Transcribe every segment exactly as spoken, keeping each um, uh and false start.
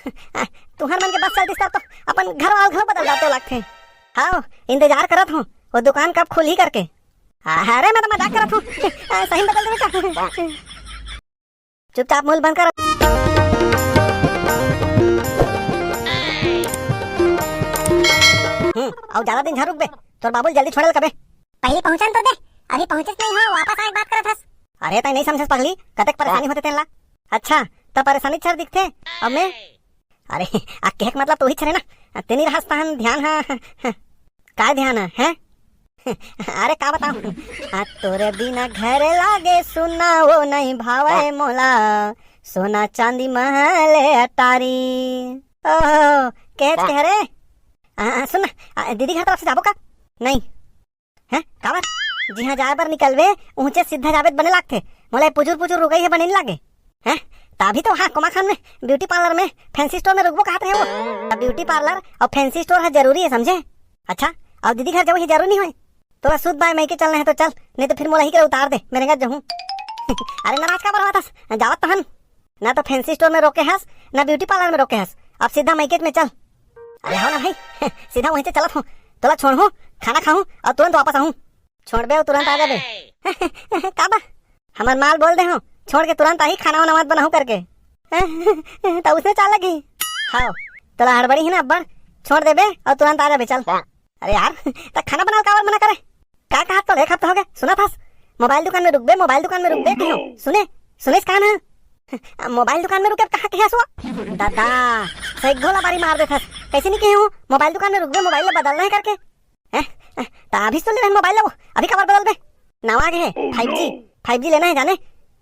तुहर मन के बस चलतिस तब तो अपन घर वाला घलो बदल डारतेव लागथे। हाव, इंतजार करत हूँ, वो दुकान कब खुलही करके। अरे, मैं तो मजाक करत हूँ। सही में बदल देबे का? चुपचाप मुंह बंद कर। हम्म, अउ ज्यादा दिन झन रुकबे, तोर बाबू ल जल्दी छोड़े ल कबे। पहली पहुंचन तो दे, अभी पहुंचेच नहीं हो, वापस आए के बात करत हस। अरे, तैं नहीं समझस पगली, कतेक परेशानी होथे तेन ला। अच्छा, त परेशानी छर दिखथे, अब मैं अरे, आ कहे के मतलब तो उहीच हरे ना, तेनी रहस तहन ध्यान ह, काय ध्यान ह, हैं? अरे, का बताऊं? आ तोरे बिना घर लागे सुना, वो नहीं भावे मोला, सोना चांदी महल अटारी। ओहो, कहेच कहे रे। आ, आ, सुन ना, आ, दीदी घर तरफ से जाबो का? नहीं। हैं? काबर? जिहाँ जाए बर निकलबे, उहँचे सीधा जाबे त बने लागथे। मोला ए पुजुर पुजुर रुकई हे बने नइ लागे। हैं? त अभी तो हाँ, कोमाखान में ब्यूटी पार्लर में फैंसी स्टोर में रुकबो कहत रहे वो। त ब्यूटी पार्लर अउ फैंसी स्टोर ह जरूरी हे, समझे? अच्छा, अउ दीदी घर जाबो ही जरूरी नइ होय। तोला सुध बाय मइके चलना हे तो चल, नहीं तो फिर मोला ही करा उतार दे, मैं रेंगत जाहूँ। अरे नाराज काबर होवत हस? जावत तो हन। ना तो फैंसी स्टोर में रोके हस, ना ब्यूटी पार्लर में रोके हस। अब सीधा मइकेच में चल। अरे हव ना भाई, सीधा उहेंचे चलत हूँ। तोला छोड़हूँ, खाना खाहूँ अउ तुरंत वापस आहूँ। छोड़बे अउ तुरंत आ जाबे। काबर? हमर माँ ल बोल दे हूँ, छोड़ के तुरंत आही, खाना वाना मत बनाहू करके। त उसने चाल लगी। हव, तोला हड़बड़ी हे ना अब्बड़, छोड़ देबे अउ तुरंत आ जाबे, चल। अरे यार, त खाना बनाल काबर मना करे? का कहत तो एक हफ्ता होगे, सुनत हस? मोबाइल दुकान में रुकबे, मोबाइल दुकान में रुकबे कहेंव। सुने, सुनेस कान ह? मोबाइल दुकान में रुके कहाँ कहे हस वो? दादा, सही गोला बारी मार देथस। कइसे नइ कहे हूँ, मोबाइल दुकान में रुकबे, मोबाइल ला बदलना हे करके। हैं? त अभी तो ले रहे मोबाइल ला वो, अभी काबर बदलबे? नवा आगे हे, फाइव जी, फाइव जी लेना हे जाने,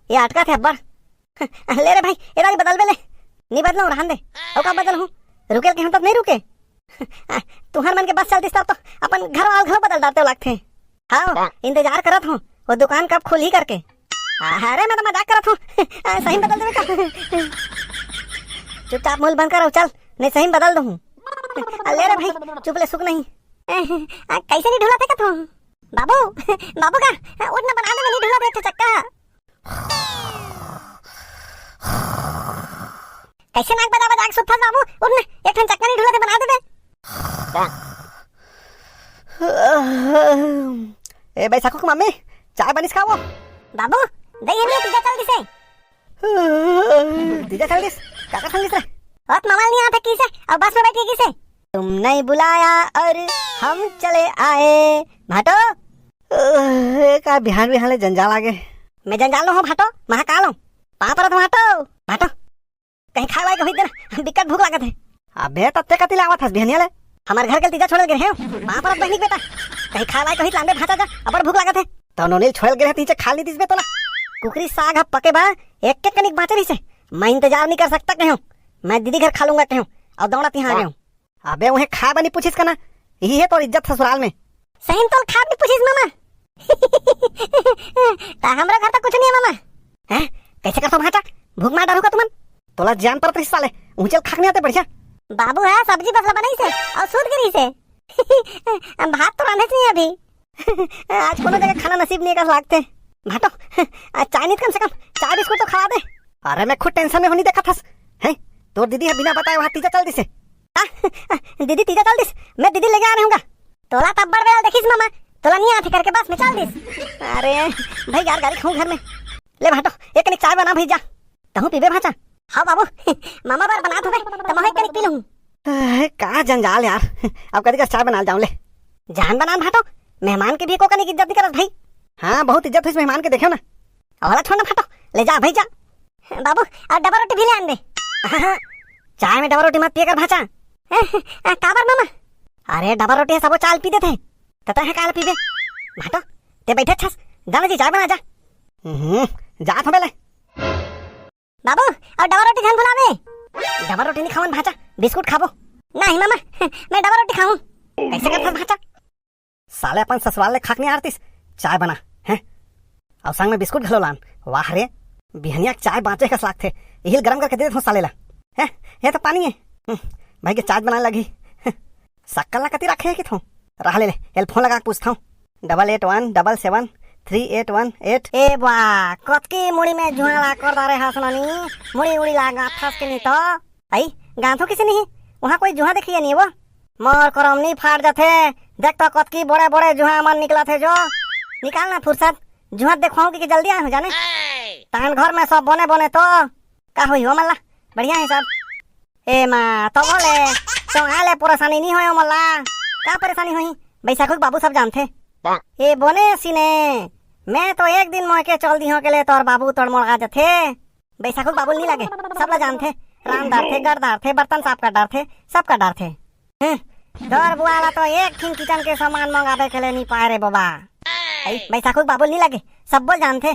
ये अटकत हे अब्बड़। ले रे भाई, ए दारी बदलबे ले। नइ बदलंव, रहन दे। अउ का बदलहूँ? रुके ल कहेंव तब नइ रुके। तुहर मन के बस चलतिस तब तो अपन घर वाला घलो बदल डारतेव लागथे। हव, इंतजार करत हूँ, वो दुकान कब खुलही करके। अरे, मैं तो मजाक करत हूँ। सही में बदल देबे का? चुपचाप मुंह बंद कर अउ चल, नहीं सही में बदल दूँ। ले रे भाई, चुप ले, सुख नहीं। कइसे नइ ढुलत हे का तू? बाबू, बाबू का, उठ ना, बना दे, नइ ढुलत हे एक ठो चक्का। कइसे नाक बजा बजा के सुतथस बाबू? उठ ना, एक ठन चक्का नइ ढुलत हे, बना दे बे। ए बैसाखू के मम्मी, चाय बनिस का वो? बाबू, दई हे नहीं, तीजा चल दिसे। तीजा चल दिस? काकर संग दिस रे? ओत ममा ल नइ आथे किसे, अउ बस में बैठ के किसे। तुम नहीं बुलाया और हम चले आए। भाटो, अ, का बिहान बिहान ले जंजाल आगे। मैं जंजाल नोहूँ भाटो, महाकाल हूँ। पाँव परत हूँ भाटो, भाटो। कहीं खाए वाए के होई देना, बिकट भूख लागत हे। अबे त तें कति ले आवत हस बिहनिया ले? हमर घर के तीजा छोड़े ल गे रहेंव, पाँव परत बहिनी के बेटा। कहीं खाए वाए के होई त लानबे भांचा जा, अब्बड़ भूख लागत हे। त नोनी ल छोड़े ल गे रहे तीजा खा नइ दिस बे तोला। कुकरी साग ह पके बर एक एक कनिक बांचे रहिसे, मैं इंतजार नइ कर सकत कहेंव, मैं दीदी घर खा लूंगा कहेंव, अउ दौड़त इहाँ आ गेंव। अबे उहें खाए बर नइ पूछिस का ना, इही हे तोर इज्जत ससुराल में। सही में तोला खाए बर नइ पूछिस ममा? त हमरो घर त कुछु नइ हे ममा। हैं? कइसे करथव भांचा? भूख मार डारहू का तुमन? तोला जान परत रहिस साले, उहेंचे ल खाके नइ आते बढ़िया। बाबू ह सब्जी बस ला बनाइस हे अउ सूत गे रहिस हे। भात तो रांधेच नइ हे अभी। आज कोनो जगह खाना नसीब नइ हे कस लागथे। भाटो, आ, चाय नइ त कम से कम चाय बिस्कुट तो खवा दे। अरे मैं खुद टेंशन में हूँ, नइ देखत हस। हैं? तोर दीदी ह बिना बताए वहाँ तीजा चल दिसे। आ, दीदी तीजा चल दिस? मैं दीदी लेके आ रहे हूँ गा। तोला तब्बड़ बेरा देखिस ममा, तोला नइ आथे करके बस में चल दिस। अरे भाई यार, गारी खाहूँ घर में। ले भाटो, एक कनिक चाय बना भाई जा। तहूँ पीबे भांचा? हव बाबू, ममा बर बनात हूँ बे, त महूँ एक कनिक पी लूँ। अहे, का जंजाल यार। अब कदी कस चाय बना ल जाऊँ ले। जान बनान भाटो, मेहमान के भी एको कनिक इज्जत नइ करस भाई। हाँ, बहुत इज्जत होइस मेहमान के, देखेव ना। अउ वाला छोड़ ना भाटो, ले जा भाई जा। बाबू, अउ डबल रोटी भी ले आन दे। चाय में डबल रोटी मत पिए कर भांचा। काबर ममा? अरे डबल रोटी ह सबो चाय ल पी देथे, त तैं ह काय ल पीबे? भाटो, तें बइठे हस, जा ना जी चाय बना जा। हम्म, जात हँव बे ले। बाबू, अउ डबल रोटी झन भुलाबे। डबल रोटी नइ खावन भांचा, बिस्कुट खाबो। नहीं ममा, मैं डबल रोटी खाहूँ। कइसे करथस भांचा? साले अपन ससुराल ले खाके नइ आरतिस, चाय बना, हैं? अउ संग में बिस्कुट घलो लान। वाह रे, बिहनिया के चाय बांचे कस लागथे। इही ल गरम करके दे देथों साले ला। हैं? ये तो पानी हे। हम्म, भाई के चाय बनाए लगही। सक्कल ला कति रखे हे किथों? रहा ले ले, एल फोन लगा के पूछथों। डबल एट वन डबल सेवन थ्री एट वन एट। ए बा, कतकी मुड़ी में जुआँ ला कर डारे हस नोनी, मुड़ी उड़ी ला गाथस के नहीं तो। आई, गांथो किसे नहीं, वहाँ कोई जुहा देखिए नहीं वो। मोर करमनी फाट जाथे। देख तो कतकी बड़े बड़े जुहा मन निकलत हे जो। निकाल ना फुरसत, जुहा देखवाऊं कि जल्दी आए हो जाने। तहन घर में सब बने बने तो का होई हो मल्ला? बढ़िया है सब। ए माँ, तो बोले, तो आले परेशानी नहीं होय ओ मल्ला। का परेशानी होई? बैसाखू के बाबू सब जानथे। ए बोने सिने, मैं तो एक दिन मोह के चल दी हो के ले तोर बाबू तोड़ मोड़ आ जथे। बैसाखू के बाबू नहीं लागे, सब ला जानथे। राम डारथे, गड़ डारथे, बर्तन साफ कर डारथे, सब कर डारथे। हम्म, तोर बुआ ला तो एक ठिन किचन के सामान मंगावे के ले नहीं पाए रे बाबा। आई, बैसाखू के बाबू नहीं लागे, सब बोल जानथे।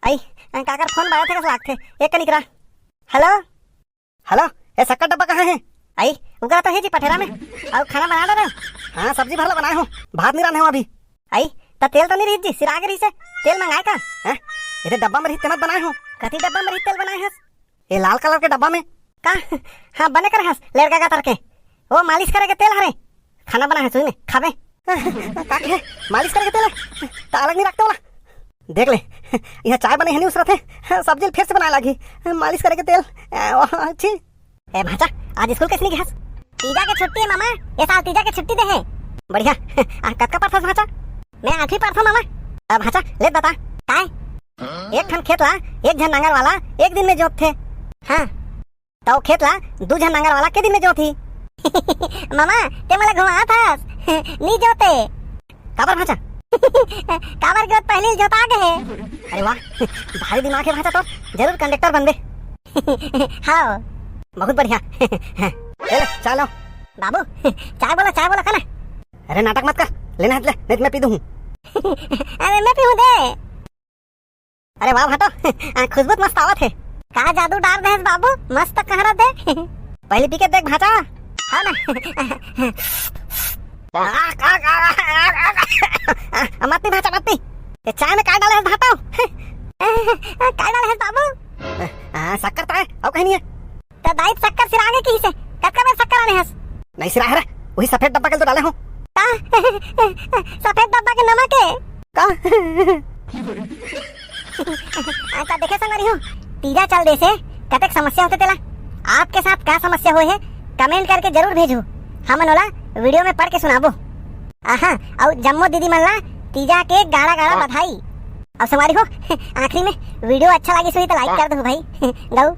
आई, काकर फोन बाजत हे कस लागथे। एक कनिक रा। हेलो? हेलो, ए शक्कर डब्बा कहाँ है? आई, उगरा तो है जी पठेरा में। अउ खाना बना डारे हो? हाँ, सब्जी भरला बनाए हो, भात नहीं रांधे हो अभी। आई, त तेल तो नहीं रही जी, सिरा के रही से। तेल मंगाए का? हैं? एदे डब्बा में रही तेमत बनाए हो। कथी डब्बा में रही तेल बनाए हस? ए लाल कलर के डब्बा में। का? हाँ, बने करे हस, लेड़का का तरके। ओ मालिश करे के तेल हरे। खाना बना है सुई में, खाबे। का के? मालिश करे के तेल है? त अलग नहीं रखते वाला। देख ले, यहाँ चाय बने है नहीं उसरत है, सब्जी फिर से बनाए लागी। मालिश करे के तेल, ए, ओ, छी। ए भांचा, आज स्कूल कैसे नहीं गया? तीजा के छुट्टी है मामा, ये साल तीजा के छुट्टी दे है। बढ़िया। आ, कतका पढ़थस भांचा? मैं आठवीं पढ़थो मामा। अब भांचा, ले बता। काय? एक ठन खेत ला एक झन नांगर वाला एक दिन में जोतथे। हाँ। त ओ खेत ला दू झन नांगर वाला के दिन में जोतही? मामा, ते मोला घुमात हस। नी जोते। काबर भांचा? काबर के ओत पहली जोता गे हे। अरे वाह, भारी दिमाग है भांचा तोर, जरूर कंडक्टर बनबे। हाँ। बहुत बढ़िया। ले ले, चाय लो। बाबू, चाय बोला, चाय बोला, का ना? अरे नाटक मत कर, लेना है ले, नहीं तो मैं पी दूँ। अरे मैं पीहूँ दे। अरे वाह भाटो, आ, खुशबू तो मस्त आवत है। का जादू डार दे हस बाबू, मस्त कहरा दे। पहली पी के देख भांचा। हाँ ना। आ, आ, आ, मत पी भांचा, मत पी। ये चाय में का डाले हस भाटो? का डाले हस बाबू? आ, शक्कर तो है, अउ कहीं नहीं है। त दाई शक्कर सिरागे किहिसे, कतका बेर शक्कर आने हस? नहीं सिराहे रे, वही सफेद डब्बा के तो डाले हो। का? सफेद डब्बा के नमक है? का? अच्छा देखे संगवारी हो, तीजा चल देसे कतेक समस्या होथे तेला। आपके साथ का समस्या होए हे, कमेंट करके जरूर भेजू, हमन ओला वीडियो में पढ़ के सुनाबो। आहा, अउ जम्मो दीदी मन ला तीजा के गाड़ा गाड़ा बधाई। अउ संगवारी हो, आखिरी में वीडियो अच्छा लागिस होही त लाइक कर दो भाई। गऊ।